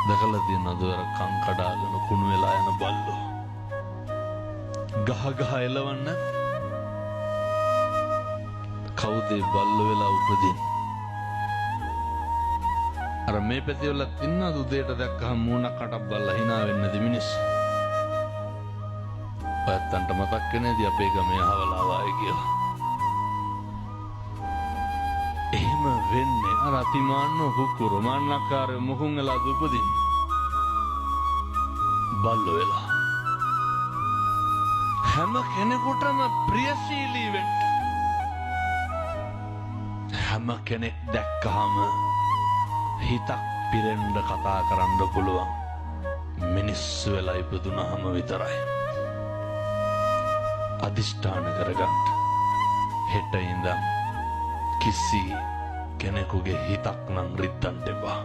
දැකලා තියෙනවද ඔය අර කන් කඩාගෙන කුණු වෙලා යන බල්ලෝ? ගහ ගහ එලවන්න කවුද ඒ බල්ලෝ වෙලා උපදින්නේ? අර මේ පැති වලත් ඉන්නවද උදේට දැක්කහම මූණක් කටක් බල්ලා hina වෙන්නේ නැති මිනිස්සු? ඔයත්තන්ට මතක් වෙනේදී අපේ ගමේ අහවලා ආවායි කියලා. එහෙම වෙන්නේ අර අතිමාන්නෝ කුක්කුරෝ මාන්නක්කාරයෝ මොකුන් වෙලාද උපදින්නේ? බල්ලෝ වෙලා. හැම කෙනෙකුටම ප්‍රියශීලී වෙන්න. හැම කෙනෙක් දැක්කහම හිතක් පිරෙන්න කතා කරන්න පුළුවන් මිනිස්සු වෙලා ඉපදුනහම විතරයි. අදිෂ්ඨාන කරගන්න. හෙට ඉඳන් කිසි කෙනෙකුගේ හිතක් නම් රිද්දන්න එපා.